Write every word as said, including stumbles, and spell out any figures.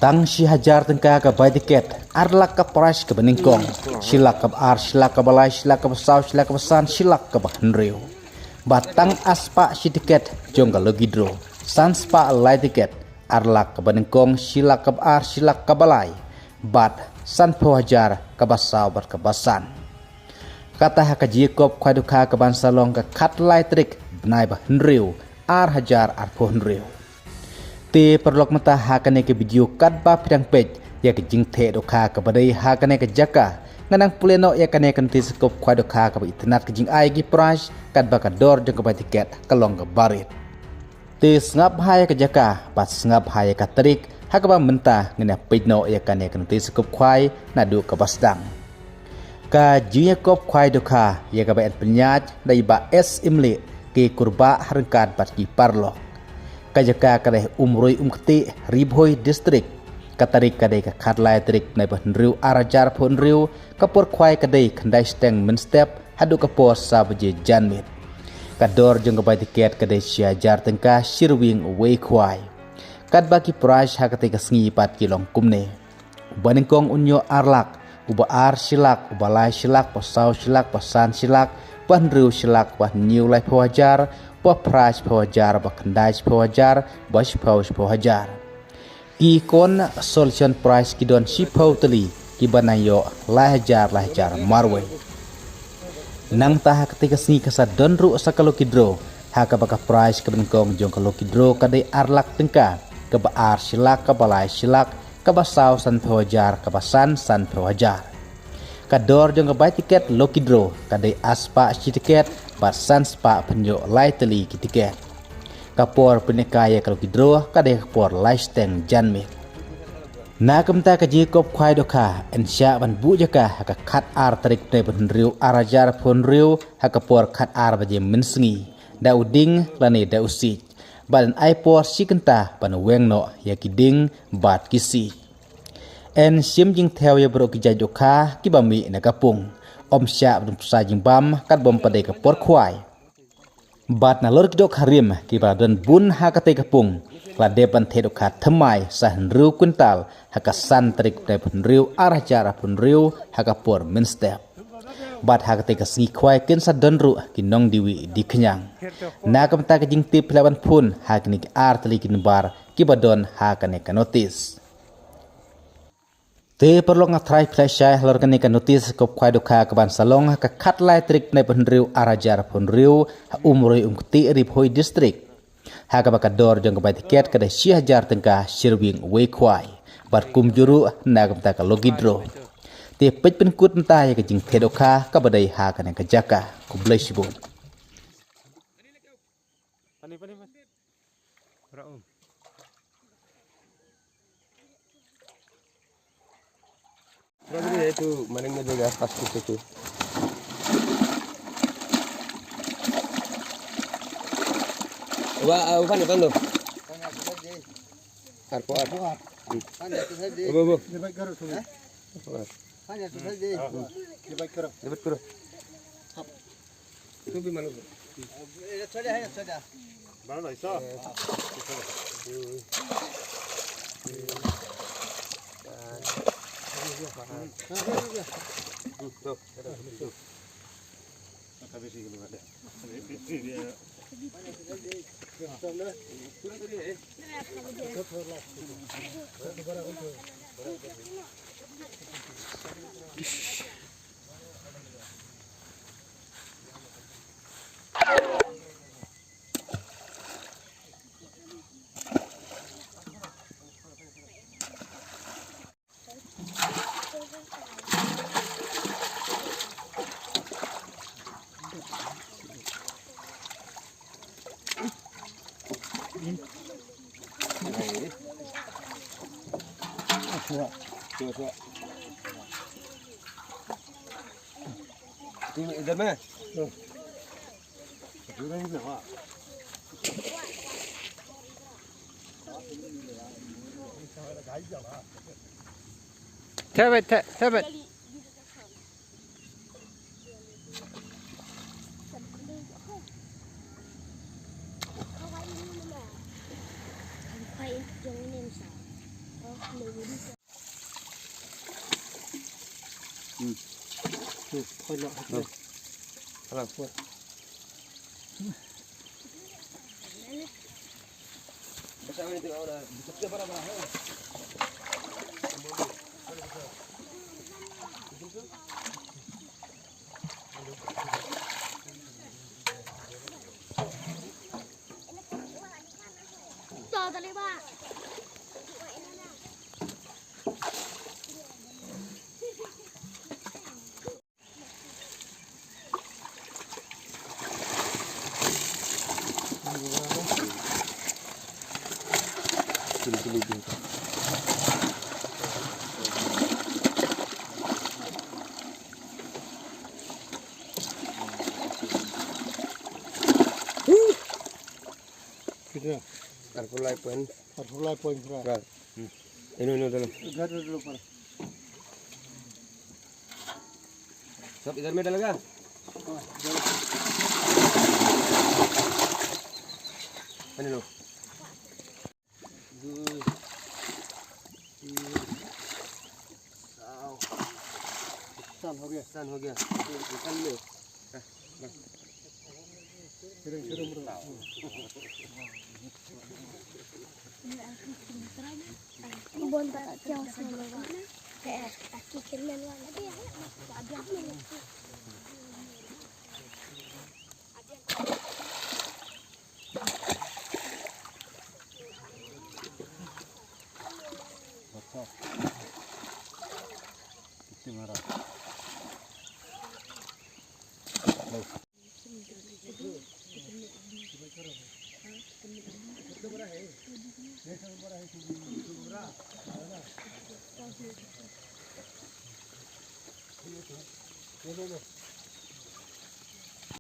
Tang shi hajar tyngka ka bai tiket, ar lak ka prize kaba nyngkong, shi lak kaba ar, shi lak kaba lai, shi lak kaba saw, shi lak kaba san, shi lak kaba hynriew. Bad tang ar spah shi tiket jong ka lucky draw, san spah lai tiket, ar lak kaba nyngkong, shi lak kaba ar, shi lak kaba lai, bad sanphew hajar kaba saw bad kaba san. Kata ha ka jingïakob khwai dohkha kaban sa long ka khatlai tarik bnai ba hynriew, ar hajar arphew hynriew. Te paralok mynta ha kane ka video katba phi dang peit ïa ka jingtheh dohkha kaba dei ha kane ka jaka, ngan nang pule noh ïa kane ka notis ïakob khwai dohkha kaba itynnad ka jingai ki prize, katba ka dor jong ka bai tiket ka long kaba rit. Te sngap bha ïa ka jaka bad sngap bha ïa ka tarik, ha kaba mynta ngin ïa peit noh ïa kane ka notis ïakob khwai naduh kaba sdang. Ka jingïakob khwai dohkha ïa kaba yn pynïaid da i Bah S Imlieh, ki kurbah ha ryngkat bad ki paralok. Ka jaka ka dei Umroi Umktieh, Ri Bhoi District. Ka tarik ka dei ka khatlai tarik bnai ba hynriew, ar hajar arphew hynriew, ka por khwai ka dei khyndai shiteng mynstep haduh ka por saw baje janmiet. Ka dor jong ka bai tiket ka dei shi hajar tyngka, shi rwiang uwei khwai. Katba ki prize ha katei ka sngi pat ki long kumne: uba nyngkong un ïoh ar lak, uba ar shi lak, uba lai shi lak, uba saw shi lak, uba san shi lak, uba hynriew shi lak, uba hynñiew laiphew hajar, uba phra shiphew hajar, uba khyndai shiphew hajar, uba shiphew shiphew hajar. Ki consolation prize ki don shiphew tylli, kiba nang ïoh lai hajar lai hajar marwei. Nangta ha katei ka sngi ka sa don ruh sa ka lucky draw, ha kaba ka prize kaba nyngkong jong ka lucky draw ka dei ar lak tyngka, kaba ar shi lak, kaba lai shi lak, kaba saw sanphew hajar, kaba san sanphew hajar. Ka dor jong ka bai tiket lucky draw ka dei ar spah shi tiket bad san spah pynïoh lai tylli ki tiket. Ka por pynïaid ïa ka lucky draw ka dei ka por lai shiteng janmiet. Na ka bynta ka jingïakob khwai dohkha yn shah ban buh jaka ha ka khatar tarik bnai ba hynriew, ar hajar arphew hynriew, ha ka por khatar baje mynsngi, da u dieng lane da u siej. Bad yn ai por shi kynta ban weng noh ïa ki dieng bad ki siej. Yn shim jingthew ïa baroh ki jait dohkha kiba mih na ka pung. Ym shah ban pynsa jingbam katba ym pat dei ka por khwai. Bad nalor ki dohkha rim kiba la don bun ha katei ka pung, la dep ban theh dohkha thymmai sa hynriew kwintal ha ka san tarik bnai ba hynriew, ar hajar arphew hynriew, ha ka por mynstep. Bad ha katei ka sngi khwai kin sa don ruh ki nongdie wieh die khñiang. Na ka bynta ka jingtip phi lah ban phone ha kine ki ar tylli ki number kiba don ha kane ka notis. Te paralok, nga tharai phi la shai halor kane ka notis ïakob khwai dohkha kaban sa long ha ka khatlai tarik bnai ba hynriew, ar hajar arphew hynriew, ha Umroi Umktieh, Ri Bhoi District. Ha kaba ka dor jong ka bai tiket ka dei shi hajar tyngka, shi rwiang uwei khwai. Bad kumjuh ruh na ka bynta ka lucky draw. Te peit pynkut mynta ïa ka jingtheh dohkha kaba dei ha kane ka jaka. Khublei shibun. Berapa ni, itu maning na jaga pas ke situ. Wa, uh, Ufan, Ufan tu. Arpo, arpo. Abu, abu. Lebat kuru. Lebat kuru. Itu gimana, Bro? Suwa, suwa. Itu, itu mah. Tebet, te-, tebet. Arphew lai point. Arphew lai point phra. Phra. Hmm. Ino, ino, dalam. Igar dulu, par. सब इधर में डलेगा? हाँ, इधर। Ani lo. Dua, tiga, saw. San ho gaya. San ho gaya. Nikan lo.